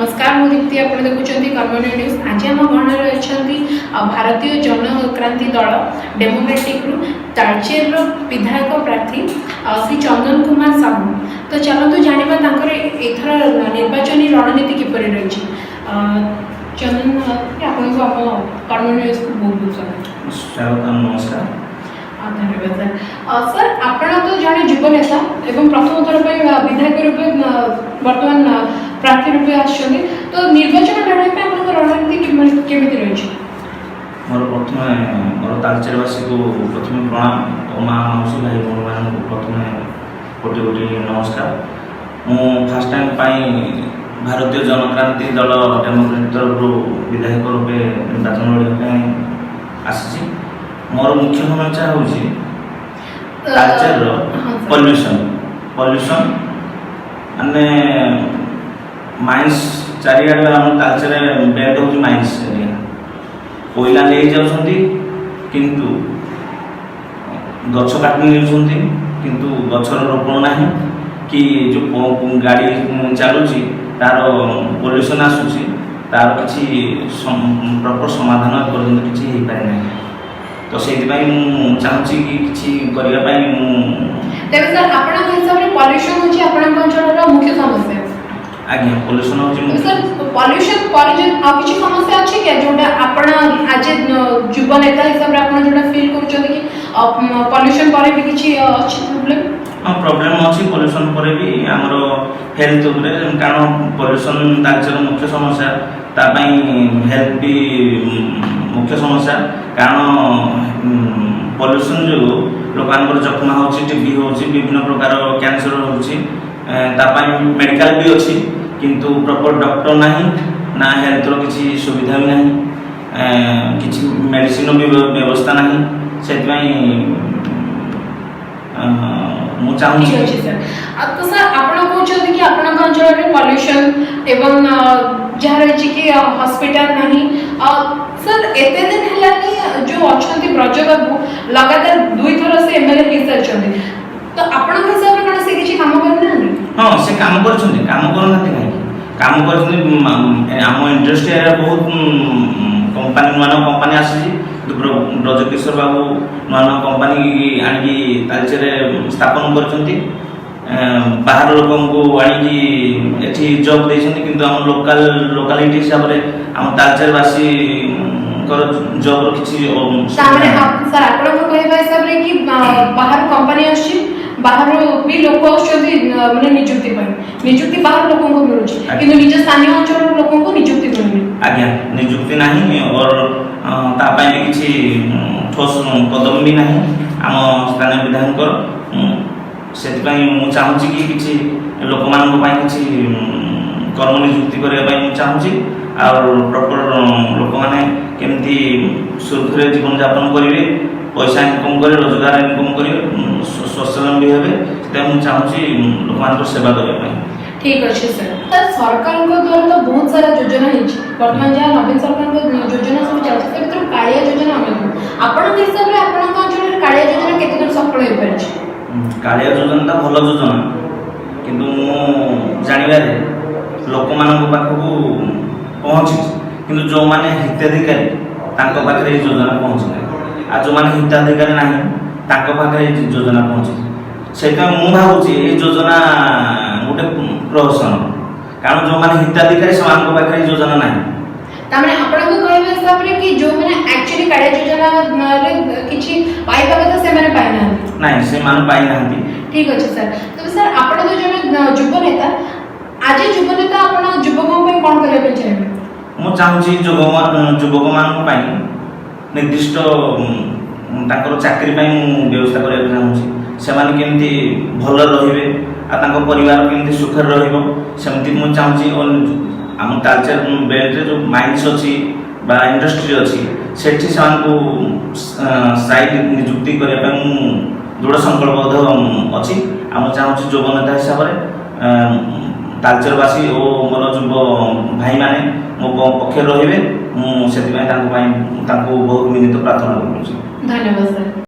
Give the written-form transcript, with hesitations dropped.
ନମସ୍କାର, ମୁଁ ଦୀପ୍ତି, ଆପଣ ଦେଖୁଛନ୍ତି କର୍ମଣ୍ୟ ନ୍ୟୁଜ୍। ଆଜି ଆମ ଗହଣରେ ଅଛନ୍ତି ଭାରତୀୟ ଜନକ୍ରାନ୍ତି ଦଳ ଡେମୋକ୍ରାଟିକ୍ରୁ ତାଳଚେରର ବିଧାୟକ ପ୍ରାର୍ଥୀ ଶ୍ରୀ ଚନ୍ଦନ କୁମାର ସାହୁ। ତ ଚାଲନ୍ତୁ ଜାଣିବା ତାଙ୍କର ଏଥର ନିର୍ବାଚନୀ ରଣନୀତି କିପରି ରହିଛି। ଚନ୍ଦନ, ଆପଣଙ୍କୁ ଆମ କର୍ମଣ୍ୟ ନ୍ୟୁଜ୍କୁ ବହୁତ ବହୁତ ସ୍ୱାଗତ। ସ୍ୱାଗତ, ନମସ୍କାର। ଧନ୍ୟବାଦ ସାର୍। ସାର୍, ଆପଣ ତ ଜଣେ ଯୁବ ନେତା ଏବଂ ପ୍ରଥମ ଥର ପାଇଁ ବିଧାୟକ ରୂପେ ବର୍ତ୍ତମାନ ପ୍ରାର୍ଥୀ ରୂପେ ଆସିଛନ୍ତି। ତ ନିର୍ବାଚନ ଲଢ଼େଇ ପାଇଁ ଆପଣଙ୍କ ରଣନୀତି କେମିତି ରହିଛି? ମୋର ପ୍ରଥମେ ମୋର ତାଳଚେରବାସୀକୁ ପ୍ରଥମେ ପ୍ରଣାମ ଓ ମା, ମାଉସୀ, ଭାଇ, ଭଉଣୀମାନଙ୍କୁ ପ୍ରଥମେ କୋଟି କୋଟି ନମସ୍କାର। ମୁଁ ଫାର୍ଷ୍ଟ ଟାଇମ୍ ପାଇଁ ଭାରତୀୟ ଜନକ୍ରାନ୍ତି ଦଳ ଡେମୋକ୍ରାଟିକ୍ ତରଫରୁ ବିଧାୟକ ରୂପେ ନିର୍ବାଚନ ଲଢ଼ିବା ପାଇଁ ଆସିଛି। ମୋର ମୁଖ୍ୟ ସମସ୍ୟା ହେଉଛି ତାଳଚେରର ହଁ ସାର୍। ପଲ୍ୟୁସନ୍। ପଲ୍ୟୁସନ୍ ମାନେ ମାଇନ୍ସ ଚାରିଆଡ଼େ। ଆମ ତାଳଚେର ବେଲ୍ଟ ହେଉଛି ମାଇନ୍ସ ଏରିଆ। କୋଇଲା ନେଇଯାଉଛନ୍ତି, କିନ୍ତୁ ଗଛ କାଟି ନେଉଛନ୍ତି, କିନ୍ତୁ ଗଛର ରୋପଣ ନାହିଁ କି ଯେଉଁ ଗାଡ଼ି ଚାଲୁଛି, ତାର ପଲ୍ୟୁସନ୍ ଆସୁଛି, ତାର କିଛି ପ୍ରପର ସମାଧାନ ଏପର୍ଯ୍ୟନ୍ତ କିଛି ହେଇପାରି ନାହିଁ। ତ ସେଇଥିପାଇଁ ମୁଁ ଚାହୁଁଛି କି କିଛି କରିବା ପାଇଁ ମୁଁ ତେବେ ସାର୍, ଆପଣଙ୍କ ହିସାବରେ ପଲ୍ୟୁସନ୍ ହେଉଛି ଆପଣଙ୍କ ଅଞ୍ଚଳର ମୁଖ୍ୟ ସମସ୍ୟା? ଆଜ୍ଞା, ପଲ୍ୟୁସନ୍ ହେଉଛି ତେବେ ମୁଖ୍ୟ। ସାର୍, ପଲ୍ୟୁସନ୍ ପରେ ଯଦି ଆଉ କିଛି ସମସ୍ୟା ଅଛି କି, ଯୋଉଟା ଆପଣ ଆଜି ଯୁବ ନେତା ହିସାବରେ ଆପଣ ଯୋଉଟା ଫିଲ୍ କରୁଛନ୍ତି କି ପଲ୍ୟୁସନ୍ ପରେ ବି କିଛି ଅଛି ପ୍ରୋବ୍ଲେମ୍? ହଁ, ପ୍ରୋବ୍ଲେମ୍ ଅଛି। ପଲ୍ୟୁସନ୍ ପରେ ବି ଆମର ହେଲ୍ଥ ଉପରେ, କାରଣ ପଲ୍ୟୁସନ୍ ତାଳଚେର ମୁଖ୍ୟ ସମସ୍ୟା, ତା ପାଇଁ ହେଲ୍ଥ ବି ମୁଖ୍ୟ ସମସ୍ୟା। କାରଣ ପଲ୍ୟୁସନ୍ ଯୋଗୁଁ ଲୋକମାନଙ୍କର ଯକ୍ଷ୍ମା ହେଉଛି, ଟିବି ହେଉଛି, ବିଭିନ୍ନ ପ୍ରକାର କ୍ୟାନ୍ସର ହେଉଛି। ତା ପାଇଁ ମେଡ଼ିକାଲ ବି ଅଛି, କିନ୍ତୁ ପ୍ରପର ଡକ୍ଟର ନାହିଁ ନା ହେଲ୍ଥର କିଛି ସୁବିଧା ବି ନାହିଁ, କିଛି ମେଡ଼ିସିନର ବି ବ୍ୟବସ୍ଥା ନାହିଁ। ସେଥିପାଇଁ ମୁଁ ଚାହୁଁଛି ଠିକ ଅଛି ସାର୍। ଆଉ ତ ସାର୍, ଆପଣ କହୁଛନ୍ତି କି ଆପଣଙ୍କ ଅଞ୍ଚଳରେ ପଲ୍ୟୁସନ୍ ଏବଂ ଯାହା ରହିଛି କି ହସ୍ପିଟାଲ ନାହିଁ। ସାର୍, ଏତେ ଦିନ ହେଲାନି ଯୋଉ ଅଛନ୍ତି ବ୍ରଜବାବୁ, ଲଗାତାର ଦୁଇଥର ସେ ଏମଏଲଏ ହେଇସାରିଛନ୍ତି। ତ ଆପଣଙ୍କ ହିସାବରେ କ'ଣ ସେ କିଛି କାମ କରିନାହାନ୍ତି? ହଁ, ସେ କାମ କରିଛନ୍ତି। କାମ କରୁନାହାନ୍ତି କାହିଁକି? କାମ କରିଛନ୍ତି। ଆମ ଇଣ୍ଡଷ୍ଟ୍ରି ଏରିଆ ବହୁତ କମ୍ପାନୀ, ନୂଆ ନୂଆ କମ୍ପାନୀ ଆସିଛି, କିନ୍ତୁ ବ୍ରଜକିଶୋର ବାବୁ ନୂଆ ନୂଆ କମ୍ପାନୀ ଆଣିକି ତାଳଚେରରେ ସ୍ଥାପନ କରିଛନ୍ତି। ବାହାର ଲୋକଙ୍କୁ ଆଣିକି ଏଠି ଜବ୍ ଦେଇଛନ୍ତି, କିନ୍ତୁ ଆମ ଲୋକାଲିଟି ହିସାବରେ ଆମ ତାଳଚେରବାସୀଙ୍କର ଜବ୍ର କିଛି ତାମାନେ ସୁବିଧା ନାହିଁ। ସାର୍, ଆପଣଙ୍କ କହିବା ହିସାବରେ କି ବାହାରୁ କମ୍ପାନୀ ଆସୁଛି, ବାହାରୁ ବି ଲୋକ ଆସୁଛନ୍ତି, ମାନେ ନିଯୁକ୍ତି ପାଇଁ ନିଯୁକ୍ତି ବାହାର ଲୋକଙ୍କୁ ମିଳୁଛି, କିନ୍ତୁ ନିଜ ସ୍ଥାନୀୟ ଅଞ୍ଚଳର ଲୋକଙ୍କୁ ନିଯୁକ୍ତି ମିଳୁନି? ଆଜ୍ଞା, ନିଯୁକ୍ତି ନାହିଁ ଅର ତା ପାଇଁ ବି କିଛି ଠୋସ୍ କଦମ ବି ନାହିଁ ଆମ ସ୍ଥାନୀୟ ବିଧାୟକଙ୍କର। ସେଥିପାଇଁ ମୁଁ ଚାହୁଁଛି କି କିଛି ଲୋକମାନଙ୍କ ପାଇଁ କିଛି କର୍ମ ନିଯୁକ୍ତି କରିବା ପାଇଁ ମୁଁ ଚାହୁଁଛି। ଆଉ ପ୍ରପର ଲୋକମାନେ କେମିତି ସୁରୁଖୁରୁରେ ଜୀବନଯାପନ କରିବେ, ପଇସା ଇନକମ୍ କରିବେ, ରୋଜଗାର ଇନକମ୍ କରିବେ, ସ୍ୱାବଲମ୍ବୀ ହେବେ, ସେଥିପାଇଁ ମୁଁ ଚାହୁଁଛି ଲୋକମାନଙ୍କର ସେବା କରିବା ପାଇଁ। ଠିକ ଅଛି ସାର୍। ସାର୍, ସରକାରଙ୍କ ଦ୍ୱାରା ତ ବହୁତ ସାରା ଯୋଜନା ହେଇଛି। ବର୍ତ୍ତମାନ ଯାହା ନବୀନ ସରକାରଙ୍କ ଯୋଜନା ସବୁ ଚାଲିଛି, ସେ ଭିତରୁ କାଳିଆ ଯୋଜନା ଅନ୍ୟତମ। ଆପଣଙ୍କ ହିସାବରେ ଆପଣଙ୍କ ଅଞ୍ଚଳରେ କାଳିଆ ଯୋଜନା କେତେ ଦୂର ସଫଳ ହେଇପାରିଛି? କାଳିଆ ଯୋଜନା ତ ଭଲ ଯୋଜନା, କିନ୍ତୁ ମୁଁ ଜାଣିବାରେ ଲୋକମାନଙ୍କ ପାଖକୁ ପହଞ୍ଚିଛି, କିନ୍ତୁ ଯେଉଁମାନେ ହିତାଧିକାରୀ ତାଙ୍କ ପାଖରେ ଏଇ ଯୋଜନା ପହଞ୍ଚି ନାହିଁ, ଆଉ ଯେଉଁମାନେ ହିତାଧିକାରୀ ନାହିଁ ତାଙ୍କ ପାଖରେ ଏଇ ଯୋଜନା ପହଞ୍ଚିଛି। ସେଇଥିପାଇଁ ମୁଁ ଭାବୁଛି ଏଇ ଯୋଜନା ଗୋଟେ ପ୍ରହସନ, କାରଣ ଯେଉଁମାନେ ହିତାଧିକାରୀ ସେମାନଙ୍କ ପାଖରେ ଏଇ ଯୋଜନା ନାହିଁ। ତାମାନେ ଆପଣଙ୍କ କହିବା ହିସାବରେ କି ଯୋଉମାନେ ଆକ୍ଚୁଆଲି କାଳିଆ ଯୋଜନାରେ କିଛି ପାଇବା କଥା, ସେମାନେ ପାଇନାହାନ୍ତି? ନାହିଁ, ସେମାନେ ପାଇନାହାନ୍ତି। ଠିକ ଅଛି ସାର୍। ତେବେ ସାର୍, ଆପଣ ତ ଜଣେ ଯୁବ ନେତା। ଆଜି ଯୁବ ନେତା ଆପଣ ଯୁବକଙ୍କ ପାଇଁ କ'ଣ କରିବା ପାଇଁ ଚାହିଁବେ? ମୁଁ ଚାହୁଁଛି ଯୁବକମାନଙ୍କ ପାଇଁ ନିର୍ଦ୍ଦିଷ୍ଟ ତାଙ୍କର ଚାକିରି ପାଇଁ ମୁଁ ବ୍ୟବସ୍ଥା କରିବାକୁ ଚାହୁଁଛି। ସେମାନେ କେମିତି ଭଲରେ ରହିବେ ଆଉ ତାଙ୍କ ପରିବାର କେମିତି ସୁଖରେ ରହିବ, ସେମିତି ମୁଁ ଚାହୁଁଛି। ଓ ଆମ ତାଳଚେର ବେଲ୍ଟରେ ଯେଉଁ ମାଇନ୍ସ ଅଛି ବା ଇଣ୍ଡଷ୍ଟ୍ରି ଅଛି, ସେଠି ସେମାନଙ୍କୁ ସ୍ଥାୟୀ ନିଯୁକ୍ତି କରିବା ପାଇଁ ମୁଁ ଦୃଢ଼ ସଂକଳ୍ପବଦ୍ଧ ଅଛି। ଆଉ ମୁଁ ଚାହୁଁଛି ଯୁବ ନେତା ହିସାବରେ ତାଳଚେରବାସୀ ଓ ମୋର ଯୁବ ଭାଇମାନେ ମୋ ପକ୍ଷରେ ରହିବେ। ମୁଁ ସେଥିପାଇଁ ତାଙ୍କ ପାଇଁ ତାଙ୍କୁ ବହୁତ ବିନୀତ ପ୍ରାର୍ଥନା କରୁଛି। ଧନ୍ୟବାଦ ସାର୍।